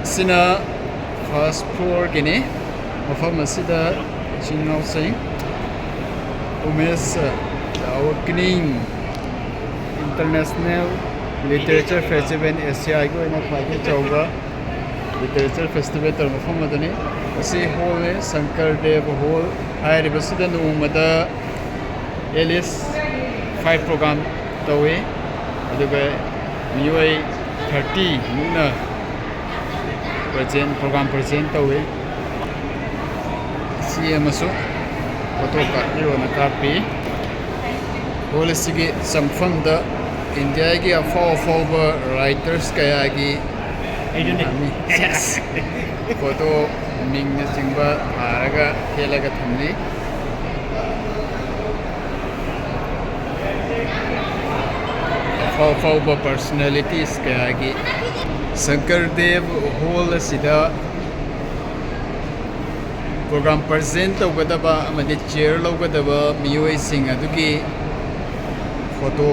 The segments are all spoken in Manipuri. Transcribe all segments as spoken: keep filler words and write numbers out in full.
ꯑꯁꯤꯅ ꯐꯥꯔꯁ ꯐ꯭ꯂꯣꯔꯒꯤꯅꯤ꯫ ꯃꯐꯝ ꯑꯁꯤꯗ ꯏꯆꯤꯟ ꯏꯅꯥꯎꯁꯤꯡ ꯎꯃꯦꯁ, ꯑꯋꯀ꯭ꯅꯤꯡ ꯏꯟꯇꯔꯅꯦꯁꯅꯦꯜ ꯂꯤꯇꯔꯦꯆꯔ ꯐꯦꯁꯇꯤꯚꯦꯜ, ꯑꯦꯁꯤꯌꯥꯒꯤ ꯑꯣꯏꯅ ꯈ꯭ꯋꯥꯏꯗꯒꯤ ꯆꯥꯎꯕ ꯂꯤꯇꯔꯦꯆꯔ ꯐꯦꯁꯇꯤꯚꯦꯜ ꯇꯧꯕ ꯃꯐꯝ ꯑꯗꯨꯅꯤ꯫ ꯑꯁꯤ ꯍꯣꯜꯅꯤ, ꯁꯪꯀꯔ ꯗꯦꯕ ꯍꯣꯜ ꯍꯥꯏꯔꯤꯕꯁꯤꯗ ꯅꯣꯡꯃꯗ at least five program ꯇꯧꯏ, ꯑꯗꯨꯒ ꯃꯤꯑꯣꯏ thirty ꯃꯨꯛꯅ present, program present ꯇꯧꯏ꯫ ꯁꯤ ꯑꯃꯁꯨ ꯐꯣꯇꯣ ꯀꯥꯞꯄꯤꯔꯣꯅ ꯀꯥꯞꯄꯤ꯫ ꯍꯣꯜ ꯑꯁꯤꯒꯤ ꯆꯪꯐꯝꯗ ꯏꯟꯗꯤꯌꯥꯒꯤ ꯑꯐꯥꯎ ꯑꯐꯥꯎꯕ writers ꯀꯌꯥꯒꯤ ꯑꯩꯁꯨꯅꯦ꯫ ꯃꯤ ꯐꯣꯇꯣ, ꯃꯤꯡꯅꯆꯤꯡꯕ ꯊꯥꯔꯒ ꯊꯦꯠꯂꯒ ꯊꯝꯂꯤ꯫ ꯑꯐꯥꯎ ꯑꯐꯥꯎꯕ personalities ꯀꯌꯥꯒꯤ ꯁꯪꯀꯔ ꯗꯦꯕ ꯍꯣꯜ ꯑꯁꯤꯗ program present ꯇꯧꯒꯗꯕ ꯑꯃꯗꯤ chair ꯂꯧꯒꯗꯕ ꯃꯤꯑꯣꯏꯁꯤꯡ ꯑꯗꯨꯒꯤ ꯐꯣꯇꯣ,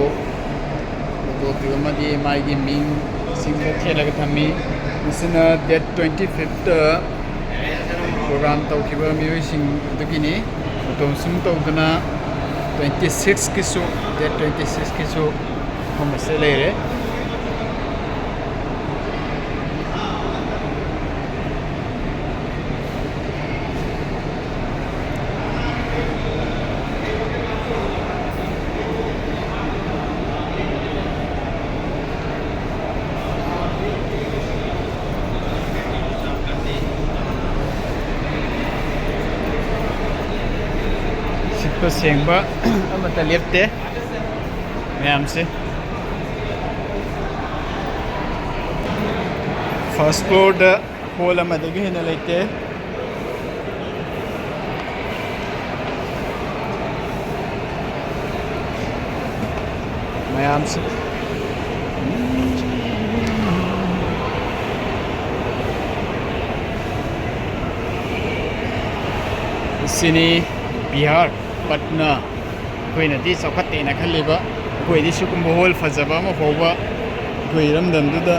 ꯐꯣꯇꯣ ꯑꯃꯗꯤ ꯃꯥꯒꯤ ꯃꯤꯡꯁꯤꯡꯗ ꯊꯦꯠꯂꯒ ꯊꯝꯃꯤ꯫ ꯃꯁꯤꯅ date twenty fifth program ꯇꯧꯈꯤꯕ ꯃꯤꯑꯣꯏꯁꯤꯡ ꯑꯗꯨꯒꯤꯅꯤ꯫ ꯐꯣꯇꯣ ꯁꯨꯝ ꯇꯧꯗꯨꯅ twenty sixꯀꯤꯁꯨ, date twenty sixꯀꯤꯁꯨ ꯃꯐꯝ ꯑꯁꯤꯗ ꯂꯩꯔꯦ꯫ ꯁꯤꯠꯄ ꯁꯦꯡꯕ ꯑꯃꯠꯇ ꯂꯦꯞꯇꯦ ꯃꯌꯥꯝꯁꯦ꯫ First floorꯗ ꯍꯣꯜ ꯑꯃꯗꯒꯤ ꯍꯦꯟꯅ ꯂꯩꯇꯦ꯫ ꯃꯌꯥꯝꯁꯦ꯫ ꯁꯤꯅꯤ ꯕꯤꯍꯥꯔ, ꯄꯠꯅꯥ꯫ ꯑꯩꯈꯣꯏꯅꯗꯤ ꯆꯥꯎꯈꯠꯇꯦꯅ ꯈꯜꯂꯤꯕ, ꯑꯩꯈꯣꯏꯗꯤ ꯁꯤꯒꯨꯝꯕ ꯍꯣꯜ ꯐꯖꯕ ꯑꯃ ꯐꯥꯎꯕ ꯑꯩꯈꯣꯏ ꯏꯔꯝꯗꯝꯗꯨꯗ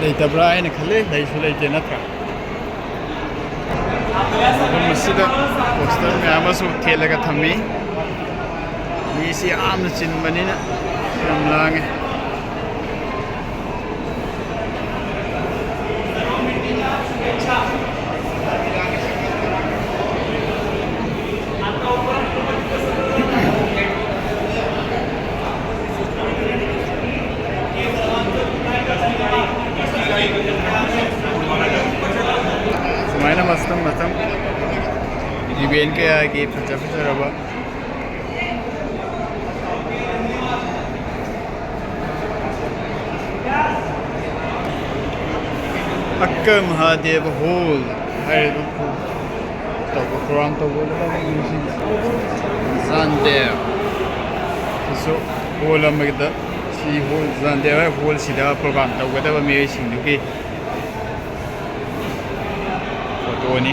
ꯂꯩꯇꯕ꯭ꯔꯥ ꯍꯥꯏꯅ ꯈꯜꯂꯦ꯫ ꯂꯩꯁꯨ ꯂꯩꯇꯦ, ꯅꯠꯇ꯭ꯔꯥ? ꯃꯐꯝ ꯑꯁꯤꯗ ꯄꯣꯁꯇꯔ ꯃꯌꯥꯝ ꯑꯃꯁꯨ ꯊꯦꯠꯂꯒ ꯊꯝꯃꯤ꯫ ꯃꯤꯁꯤ ꯌꯥꯝꯅ ꯆꯤꯟꯕꯅꯤꯅ ꯌꯥꯝ ꯂꯥꯡꯉꯦ꯫ ꯁꯨꯃꯥꯏꯅ ꯃꯇꯝ ꯃꯇꯝ ꯏꯚꯦꯟ ꯀꯌꯥꯒꯤ ꯐꯖ ꯐꯖꯔꯕ ꯑꯛꯀ ꯃꯍꯥꯗꯦꯕ ꯍꯣꯜ ꯍꯥꯏꯔꯤꯕ ꯇꯧꯕ, ꯄ꯭ꯔꯣꯒ꯭ꯔꯥꯝ ꯇꯧꯒꯗꯕ ꯃꯤꯁꯤꯡ ꯆꯥꯟꯗꯦꯜ꯫ ꯁꯤꯁꯨ ꯍꯣꯜ ꯑꯃꯒꯤꯗ, ꯁꯤ ꯍꯣꯜ, ꯆꯥꯟꯗꯦꯜ ꯍꯣꯜꯁꯤꯗ ꯄ꯭ꯔꯣꯒ꯭ꯔꯥꯝ ꯇꯧꯒꯗꯕ ꯃꯤꯑꯣꯏꯁꯤꯡꯗꯨꯒꯤ ꯐꯣꯇꯣꯅꯤ꯫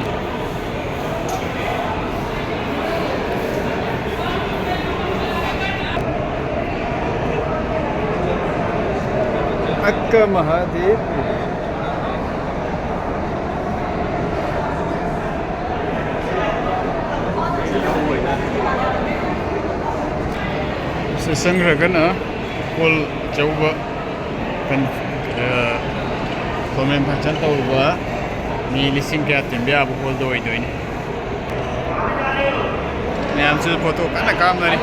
ꯑꯛꯀ ꯃꯍꯥꯗꯦꯕ꯫ ꯁꯤ ꯆꯪꯈ꯭ꯔꯒꯅ ꯍꯣꯜ ꯑꯆꯧꯕ, ꯀꯟ-, ꯑ, ꯀꯣꯃꯦꯟ ꯐꯪꯁꯟ ꯇꯧꯔꯨꯕ ꯃꯤ ꯂꯤꯁꯤꯡ ꯀꯌꯥ ꯇꯤꯟꯕ ꯌꯥꯕ ꯍꯣꯜꯗꯣ ꯑꯣꯏꯗꯣꯏꯅꯤ꯫ ꯃꯌꯥꯝꯁꯨ ꯐꯣꯇꯣ ꯀꯟꯅ ꯀꯥꯞꯅꯔꯤ꯫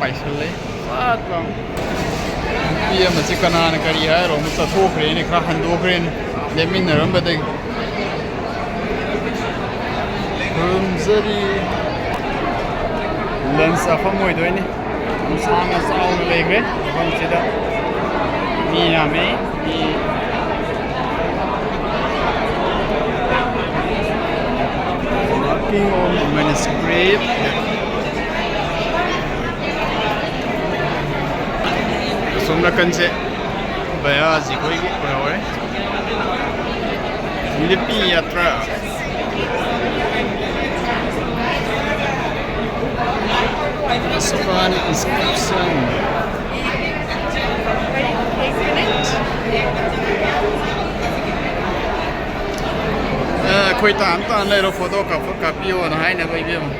ꯄꯥꯏꯁꯜꯂꯦ꯫ ꯐꯠ ꯂꯥꯎ꯫ ꯅꯨꯄꯤ ꯑꯃꯁꯦ ꯀꯅꯥꯅ ꯀꯔꯤ ꯍꯥꯏꯔꯣ? ꯑꯃꯨꯛ ꯆꯠꯊꯣꯛꯈ꯭ꯔꯦꯅꯦ, ꯈꯔ ꯍꯟꯗꯣꯛꯈ꯭ꯔꯦꯅꯦ꯫ ꯂꯦꯞꯃꯤꯟꯅꯔꯝꯕꯗꯒꯤ꯫ ꯈꯨꯔꯨꯝꯖꯔꯤ꯫ ꯂꯟꯁ ꯆꯥꯐꯝ ꯑꯣꯏꯗꯣꯏꯅꯤ꯫ ꯌꯥꯝ ꯁꯥꯡꯅ ꯆꯥꯎꯅ ꯂꯩꯈ꯭ꯔꯦ ꯃꯐꯝꯁꯤꯗ꯫ ꯃꯤ ꯌꯥꯝꯃꯦ꯫ ꯃꯤ Manuscript. ꯑꯁꯣꯝ ꯅꯥꯀꯟꯁꯦ ꯕꯌꯥꯖꯤ ꯈꯣꯏꯒꯤ ꯑꯣꯏꯍꯧꯔꯦ꯫ ꯂꯤꯄꯤ ꯌꯥꯇ꯭ꯔꯥ꯫ Asafani inscription. ꯑ, ꯑꯩꯈꯣꯏ ꯇꯥꯟ ꯇꯥꯟ ꯂꯩꯔꯣ, ꯐꯣꯇꯣ ꯀꯥꯞꯄ ꯀꯥꯞꯄꯤꯌꯣꯅ ꯍꯥꯏꯅꯕ ꯏꯕꯦꯝꯃ꯫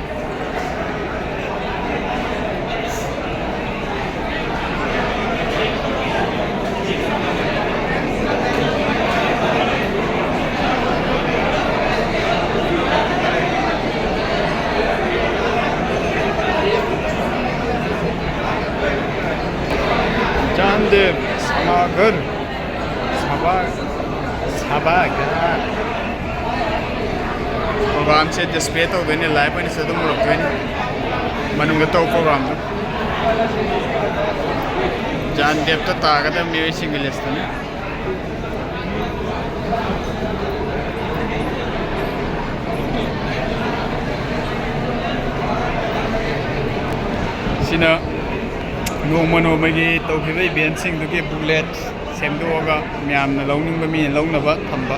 ꯆꯥꯟꯗꯦꯜ ꯁꯃꯥꯒꯔ ꯁꯚꯥ ꯁꯚꯥꯒꯔ꯫ ꯄ꯭ꯔꯣꯒ꯭ꯔꯥꯝꯁꯦ ꯗꯤꯁꯄ꯭ꯂꯦ ꯇꯧꯗꯣꯏꯅꯦ, ꯂꯥꯏꯚ ꯑꯣꯏꯅꯁꯨ ꯑꯗꯨꯝ ꯎꯔꯛꯇꯣꯏꯅꯦ ꯃꯅꯨꯡꯗ ꯇꯧꯕ ꯄ꯭ꯔꯣꯒ꯭ꯔꯥꯝꯗꯣ꯫ ꯖꯥꯟꯗꯦꯕꯇ ꯇꯥꯒꯗꯕ ꯃꯤꯑꯣꯏꯁꯤꯡꯒꯤ ꯂꯤꯁꯇꯨꯅꯤ꯫ ꯁꯤꯅ ꯅꯣꯡꯃ ꯅꯣꯡꯃꯒꯤ ꯇꯧꯈꯤꯕ ꯏꯚꯦꯟꯁꯤꯡꯗꯨꯒꯤ ꯕꯨꯛꯂꯦꯠ ꯁꯦꯝꯗꯣꯛꯑꯒ ꯃꯌꯥꯝꯅ ꯂꯧꯅꯤꯡꯕ ꯃꯤꯅ ꯂꯧꯅꯕ ꯊꯝꯕ꯫